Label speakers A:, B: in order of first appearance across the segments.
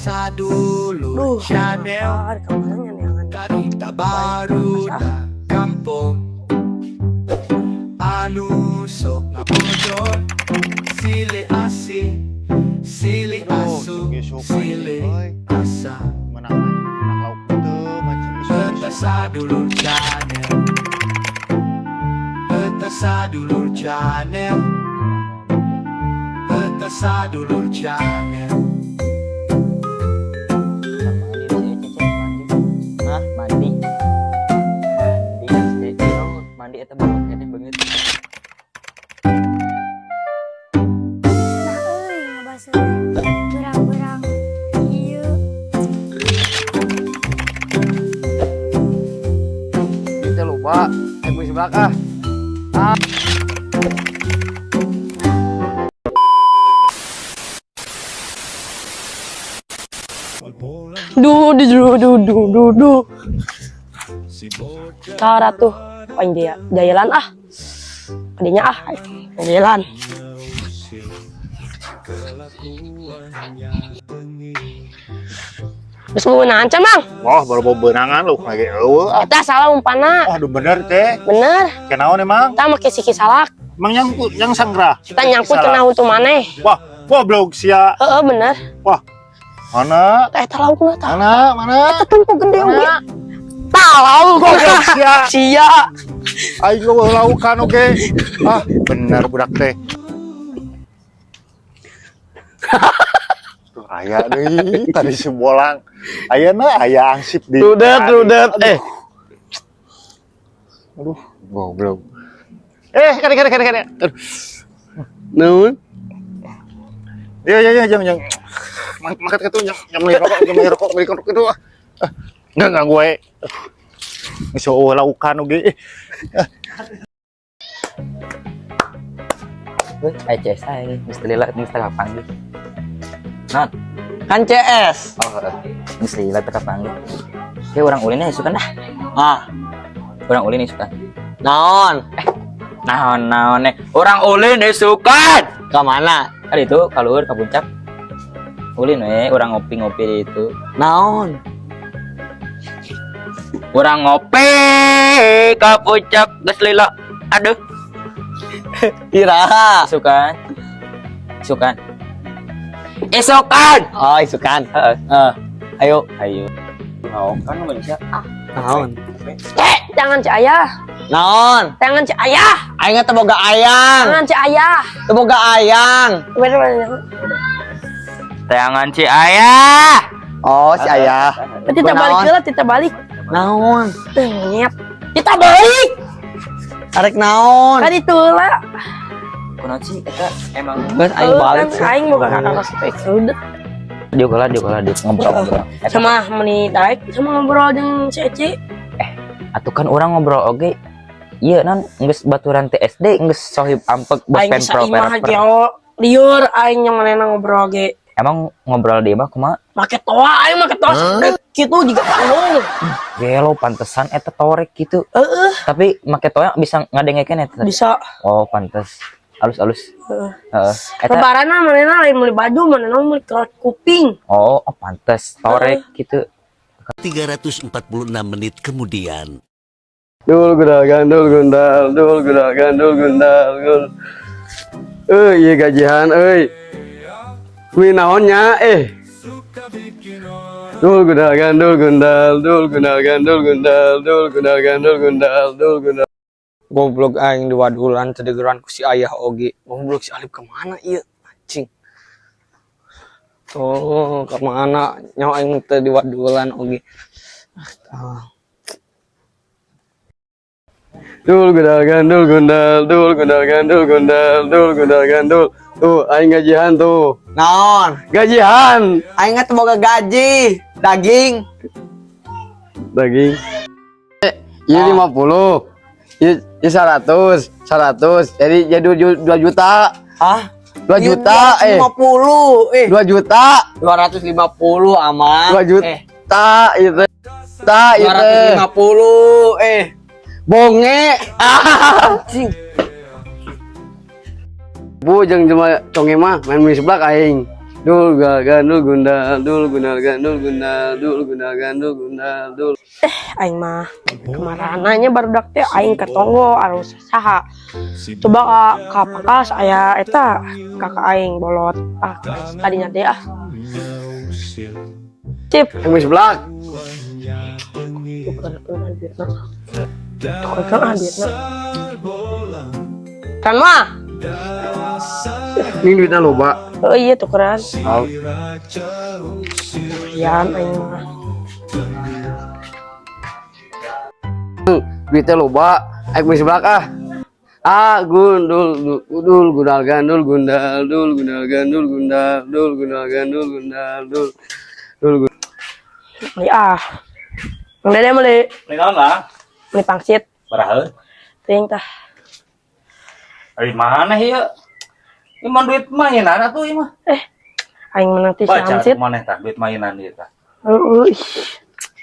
A: Sadulur
B: Duh,
A: Channel.
B: Ah, kemana neangan?
A: Carita barudak kampung anu sok ngabodor, silih asih, silih asuh, silih asah.
C: Menang menang lauk teu mancing isuk-isuk.
A: Eta Sadulur Channel. Eta Sadulur Channel. Eta Sadulur Channel.
D: Sama ini si Cece mandi. Hah? Mandi. Mandi si Cece. Mandi eta banget keneh beungeut.
E: Nah euy, ngabasa berang-berang ieu.
F: Kita lupa, ayo sebelah ah.
B: Duh, duh, duh, duh, duh, duh. Tara tuh, paling dia jalan ah. Adanya ah, jalan. Terus mau ancam, Mang?
C: Wah, baru bawa beunangan lu lagi eueuh ah.
B: Eta salah umpana.
C: Waduh, bener teh.
B: Bener.
C: Kenaon emang?
B: Kita make siki salak.
C: Emang nyangkut yang sanggra.
B: Kita nyangkut kena untuk maneh.
C: Wah, goblok sia.
B: Heeh, bener.
C: Wah. Mana?
B: Eta eta laukna tah.
C: Mana? Mana?
B: Eta tumpuk gede oge. Tah lauk.
C: Goblok sia.
B: Sia.
C: Aing eueuh laukan oge. Ah, bener budak teh. Tuh aya deui tadi si bolang. Ayeuna aya angsip di.
F: Rudet, rudet, eh.
C: Aduh, goblok. Eh, kade kade kade kade. Aduh.
F: Naon?
C: Iya iya iya, jangan jangan. Makat itu jangan beli rokok, jangan beli rokok itu ah. Ah, enggak gue. Geus eueuh laukan oge.
D: Weh, aya CS aing geus teu lila geus teu kapanggih. Not.
F: Kan CS.
D: Oh, heeh. Geus lila teu kapanggih. Ke urang ulin isukan dah.
F: Ah,
D: Urang ulin isukan.
F: naon?
D: Naon naon eh. Urang ulin isukan.
F: Ke mana?
D: Kan itu kaluhur ka puncak. Ulin we, urang ngopi-ngopi di itu.
F: Naon?
D: Urang ngopi ka puncak geus lila. Aduh,
F: Iraha.
D: isukan. Isukan. Isukan.
F: Oh, isukan.
D: Heeh.
F: Eh, ayo.
D: Ayo. Mau kan ngomong.
F: Naon?
B: Cek, jangan ci ayah.
F: Naon?
B: Jangan ci ayah.
F: Aing teh boga ayang.
B: Jangan ci ayah.
F: Teu boga ayang.
B: Bener bener.
D: Tangan si ayah.
F: Oh, si ayah.
B: Kita balik
F: Naon?
B: heula, kita balik.
F: Naon?
B: Eh, monyet. Kita balik.
F: Arek naon?
B: Kan itu lah.
D: Kunaon sih eta emang
F: Geus aing balik.
B: Kan aing boga kakak kelas itu udah.
D: diuk lah ngobrol-ngobrol. Eta
B: Sama meni daek sama ngobrol jeung si Eci.
D: Atuh kan urang ngobrol oge. Iya non geus baturan teh SD geus sohib ampek
B: Aing
D: bos pen pro
B: saimah
D: per.
B: geo liur aing yang manehna ngobrol ge.
D: Emang ngobrol di mah kumaha?
B: Make toa aing make toa segede kitu juga panggung.
D: Gelo pantesan eta torek gitu.
B: Heeh,
D: Tapi make toa bisa ngadengekeun eta.
B: bisa.
D: Oh, pantes. Alus-alus.
B: Heeh.
D: Heeh. Eta
B: Lebaran mah manehna lain meuli baju, manehna meuli kaos kuping.
D: oh, oh pantes torek gitu.
G: 346 menit kemudian.
F: Dul gundal gandul gundal, dul gundal gandul gundal gul. Euy, ieu gajihan euy. Kuy naon nya eh. Dul gundal gandul gundal, dul gundal gandul gundal, dul gundal gandul gundal, dul gundal. Goblok aing di wadulan teu degeran ku si ayah oge. Goblok si Alif kemana ieu? Anjing. Oh, kemana? Nyawa aing teu di wadulan oge. Ah, Dul gundal gandul gundal, dul gundal gandul gundal, dul gundal gandul. Tuh, aing gajihan tuh.
H: Naon?
F: Gajihan.
H: Aing teh boga gaji, daging.
F: Daging. Iya 50. Iya 100, 100. Jadi jadi 2 juta.
H: Hah?
F: 2 juta eh.
H: 50 eh.
F: 2 juta.
H: 250 aman.
F: 2 juta itu. Ta itu.
H: 250 eh.
F: Bonge.
H: Anjing.
F: Bu jeung jelema conge mah main mie seblak aing.
H: Dul gundal gandul gundal dul gundal gandul gundal dul gundal gandul gundal dul.
B: Aing mah kemarananya barudak teh aing ke tonggo arus saha. Coba ka pakas aya eta kakak aing bolot. Ah, tadinya teh ah. Cip.
H: Yang geus belak.
B: Tukerkeun ah duitna. Tukerkeun ah duitna. Kan mah.
H: Ini duitnya loba.
B: Oh iya tukeran.
H: Oh.
B: Lumayan aing mah.
H: Duitnya loba. Aing geus belak ah. Ah gundul dul gundal gandul gundal dul gundal gandul gundal dul gundal gandul gundal dul dul.
B: Beli ah. Mang Dede beli
C: Beli naon lah?
B: Beli pangsit.
C: Baraha?
B: Teuing tah.
C: Dari mana ieu? Ieu mah duit mainan atuh ieu mah.
B: Eh, aing menang ti
C: Baca
B: pangsit.
C: maneh tah duit mainan ieu tah.
B: Heeh. Ih.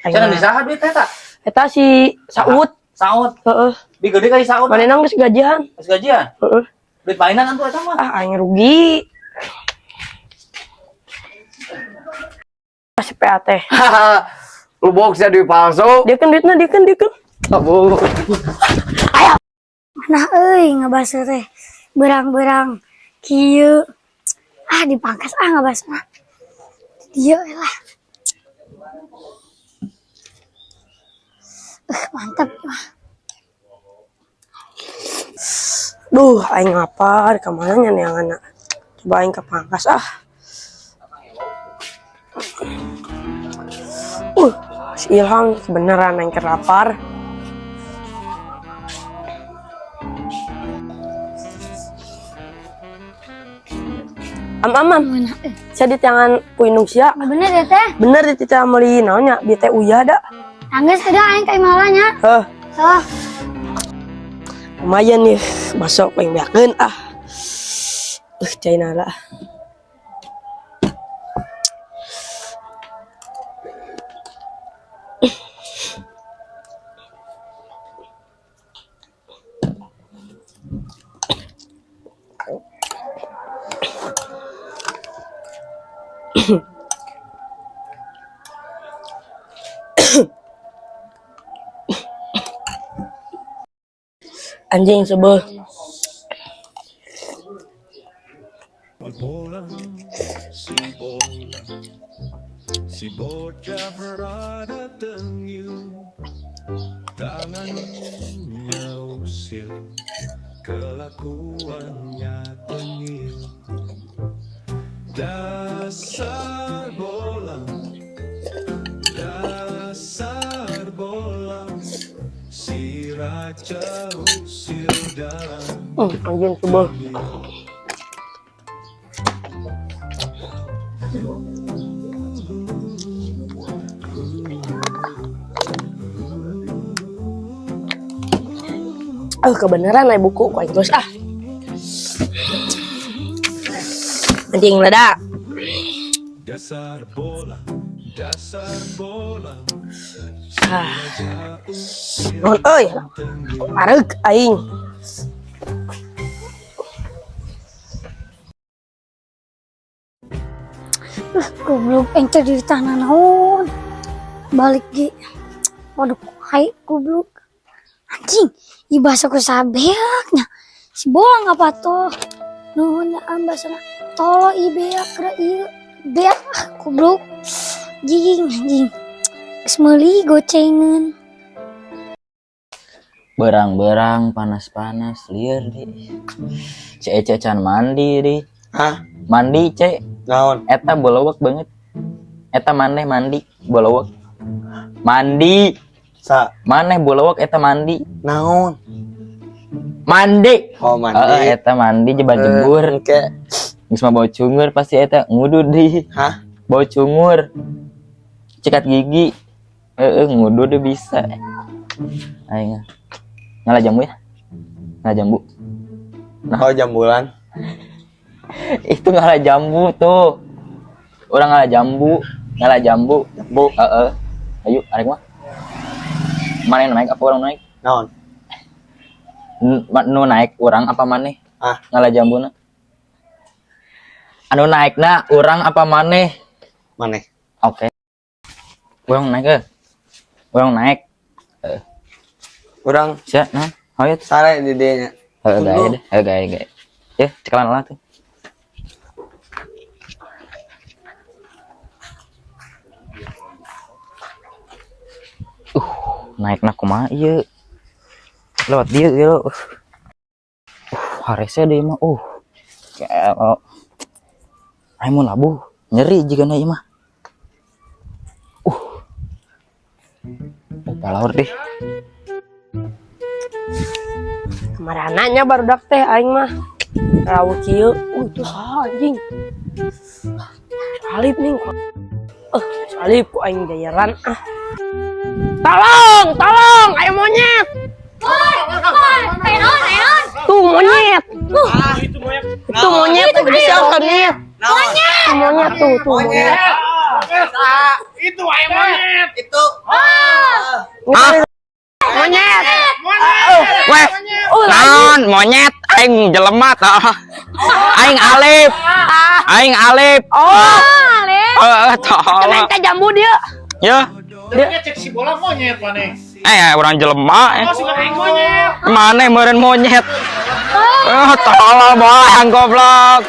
B: Aing
C: Cenah
B: mah.
C: di saha duit eta?
B: Eta si Saud.
C: Saud.
B: Heeh.
C: Di gede ka si Saud.
B: Manehna geus gajian.
C: Geus gajian.
B: Heeh.
C: Duit mainan atuh eta mah.
B: Ah, aing rugi. Si PA teh.
H: Hahaha. Lu box ya duit palsu.
B: Dia kan duitna, dia kan, dia kan.
H: Abu.
E: Nah euy ngabasa teh berang-berang kieu. Ah dipangkas ah ngabasa mah. Dieu we lah. Mantap mah.
B: Duh, aing ngapar ka mana nya neanganna. Coba aing ke pangkas ah. Si Ilham kebenaran aing keur lapar. Am am am.
E: Mana euy?
B: Sia di tangan ku indung sia.
E: Bener ya teh?
B: Bener di tita meuli naon nya bi teh uyah da.
E: Anggeus udah aing ka imah nya.
B: Heh,
E: Oh,
B: lumayan nih masuk paling beakeun ah. China lah. Anjing sebel.
A: Si bocah berada tengil, tangannya usil, kelakuannya tengil. Dasar bolang, dasar bolang, si raja usil dalam.
B: Anjing sebel. Kebenaran lah buku ku aing terus ah. Anjing leda.
A: Dasar bola, dasar bola,
B: Ah. Nuhun euy. Areuk aing.
E: Goblok aing teh di tanah naon. Balik ge. Waduh, hai goblok. Anjing, ieu bahasa ku sabeak nya. Si bolang apa tuh? Nuhun ya am basana. Tolo ieu beak geura ieu. Beak ah goblok. Jing anjing. Geus meuli gocengan.
D: Berang-berang panas-panas lieur di. Cek cek can mandi di.
F: Hah?
D: Mandi cek.
F: Naon?
D: Eta bolowek banget. Eta maneh mandi bolowek. Mandi.
F: Sa,
D: Maneh bolowek eta mandi.
F: naon?
D: Mandi.
F: Oh, mandi.
D: Heeh, eta mandi jebar jebur.
F: Engke.
D: Geus mah bau cungur pasti eta ngudud di.
F: Hah?
D: Bau cungur. Cikat gigi. Heeh, ngudud deh bisa. Aing. Ngala jambu ya? Ngala jambu.
F: Oh, jambulan.
D: Itu ngala jambu tuh. Orang ngala jambu, ngala jambu.
F: Jambu.
D: Heeh. Ayo, arek mah. Mana yang naik apa orang naik?
F: Naon?
D: Nu naik orang apa maneh?
F: Ah.
D: Ngala jambuna. Anu naikna urang apa maneh?
H: Maneh.
D: Oke. Urang naik ke. Urang naik.
H: Urang
D: Sia, nah. Hayo.
H: sare di dieu nya.
D: Heeh, gae deh. Heeh, gae gae. Ya, cekelan lah tuh. Naikna kumaha ieu? Lewat dieu ieu. Harese deui mah. Kayak aing mau labuh, nyeri jigana ieu mah. Oh, palaur deh.
B: Kemarananya barudak teh aing mah. Rawu kieu, itu saha anjing. Salib nih kok. Salib ku aing jayaran ah. Tolong, tolong, ayo monyet.
E: Woi, woi, naon, naon?
B: Tuh monyet. Tuh monyet tuh bisa monyet.
H: Monyet.
B: Tuh monyet tuh, tuh monyet.
C: Itu ayam monyet.
H: Itu.
F: Ah,
B: Monyet.
F: weh. Naon monyet aing jelema tah. Aing Alif. Aing Alif.
B: Oh,
E: Alif.
F: Heeh, tolong.
B: kena jambu dia.
F: Ya.
C: Dia cek si bola monyet maneh.
F: Eh, urang jelema. Eh.
C: Oh, si aing monyet.
F: Maneh meureun monyet. Oh, tolol bolang goblok.